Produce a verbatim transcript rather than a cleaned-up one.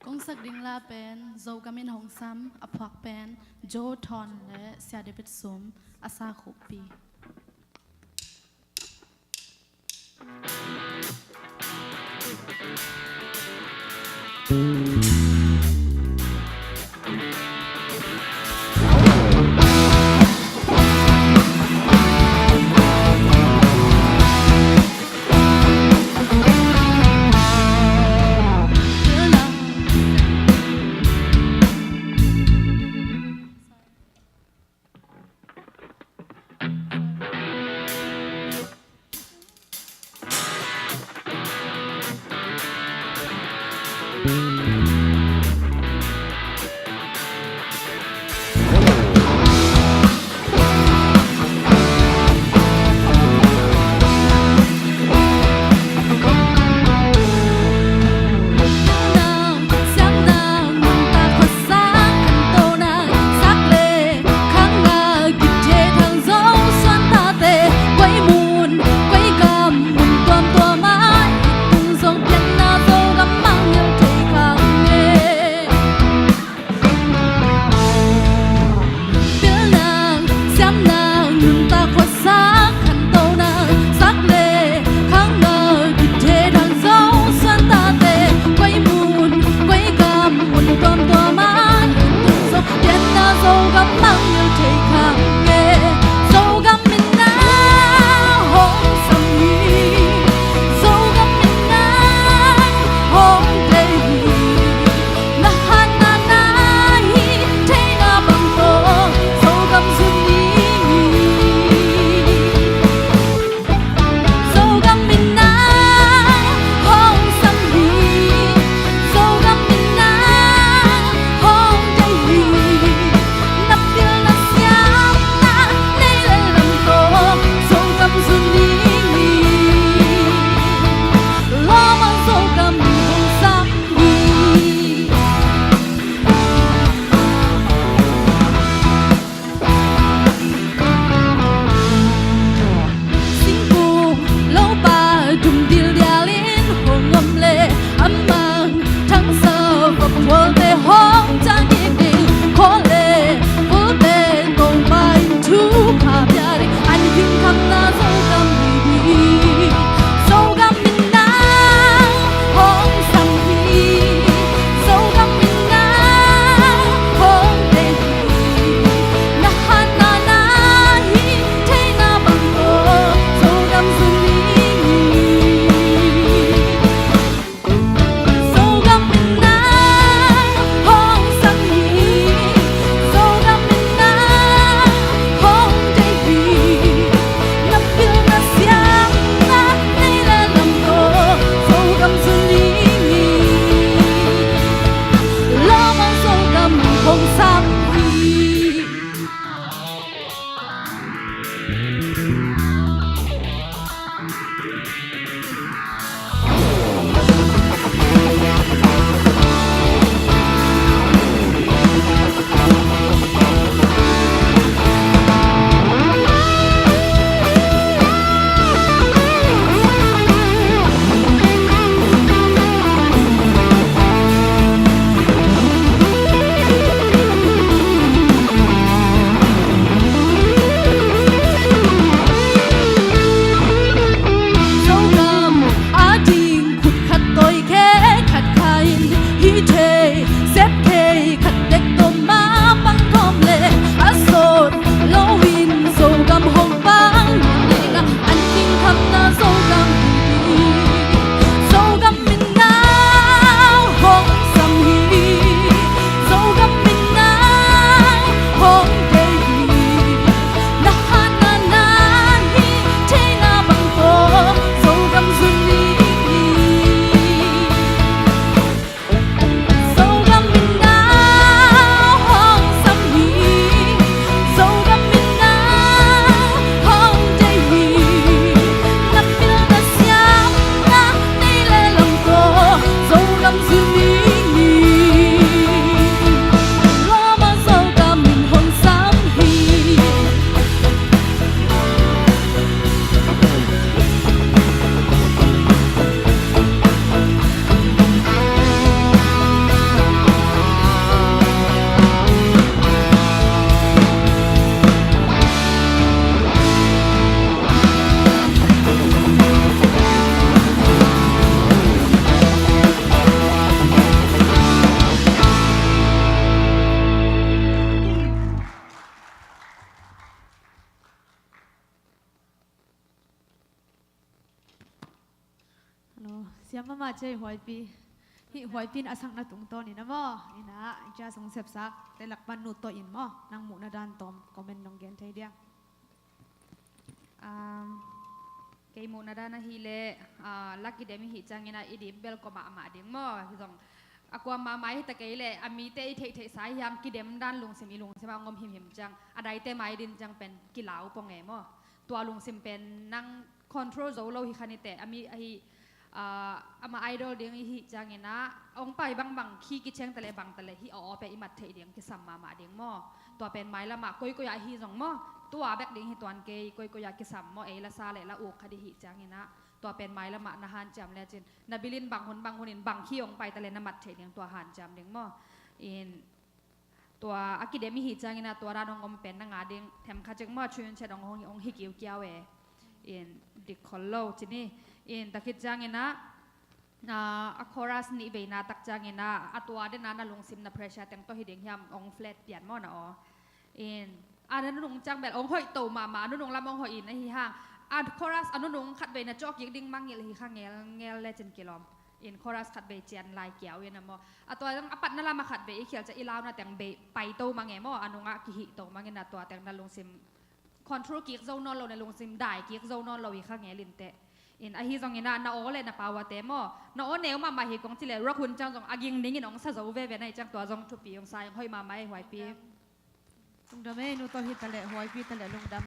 Hong sak ding la pen Zogam in hong sam, a phuak pen Joe Thawn le Sia David Sum, a sakhuhpi. Siam mahmah ci ei Huaipi. Hih Huaipi in a sakna tungtawn in a maw, ina jazz hong sepsak te lak pan Nu Tawh in maw, nang muhna dan tawm comment nong gen thei dia? Um, kei muhna dan ahih leh, ah, la kidem i hih ciangin a i dim bel kua mahmah ding maw. Hi zong a kua mahmah hi ta kei leh a mite i theihtheihsa hi hang, kidem dan lungsim i lungsim ah hong om himhim ciang a daite mai din ciang pen kilau pong e maw. Tua lungsim pen nang control zo lo hi kha ni teh, a mi ahi, ah, ama idol ding i hih ciangin ah hong pai bangbang khi kiciang ta leh bang ta leh hih a aw pen i mat theih ding kisam mahmah ding maw. Tua pen mailam ah koikoi ah hi zong maw, tua bek ding hi tuan kei, koikoi ah kisam maw, ei la sa leh la uk khat i hih ciangin ah tua pen mailam ah na hanciam lecin na bil in bang hun bang hun in bang khi hong pai ta leh na mat theih ding tua hanciam ding maw. In tua a kidem i hih ciangin ah tua dan hong om pen nang a ding themkhat cik maw, chun chet hong, hong, hong hi kiukiau e. In dik khol lo ci ni. In tua khit ciangin ah, ah, a chorus nih veina tak ciangin ah a tua den ah na lungsim na pressure teng tawh hi ding hiam, hong flat pian maw na aw. In a na nunung ciang bel hong hoih to mahmah, a nunung lam hong hoih in ahi hang, a chorus a nunung khat vei na cawh kik ding mangngilh hi kha ngelngel lecin kilawm. In chorus khat vei cian lai kiau in a maw. A tua zong a patna lam a khat vei i khial ciang i launa teng bei pai to mang e maw, a nungah kihih to mang in a tua teng na lungsim control kik zo nawn lo, na lungsim dai kik zo nawn lo hi kha ngel in teh. In ahi zongin ah na aw le na pau a te maw, na aw neu mahmah hi kong ci leh rock hun ciang zong a ging ning in hong sa zo veve na hi ciang tua zong thupi hong sa ing. Hoih mahmah e Huaipi. Lungdam e Nu Tawh hi ta leh Huaipi ta leh lungdam.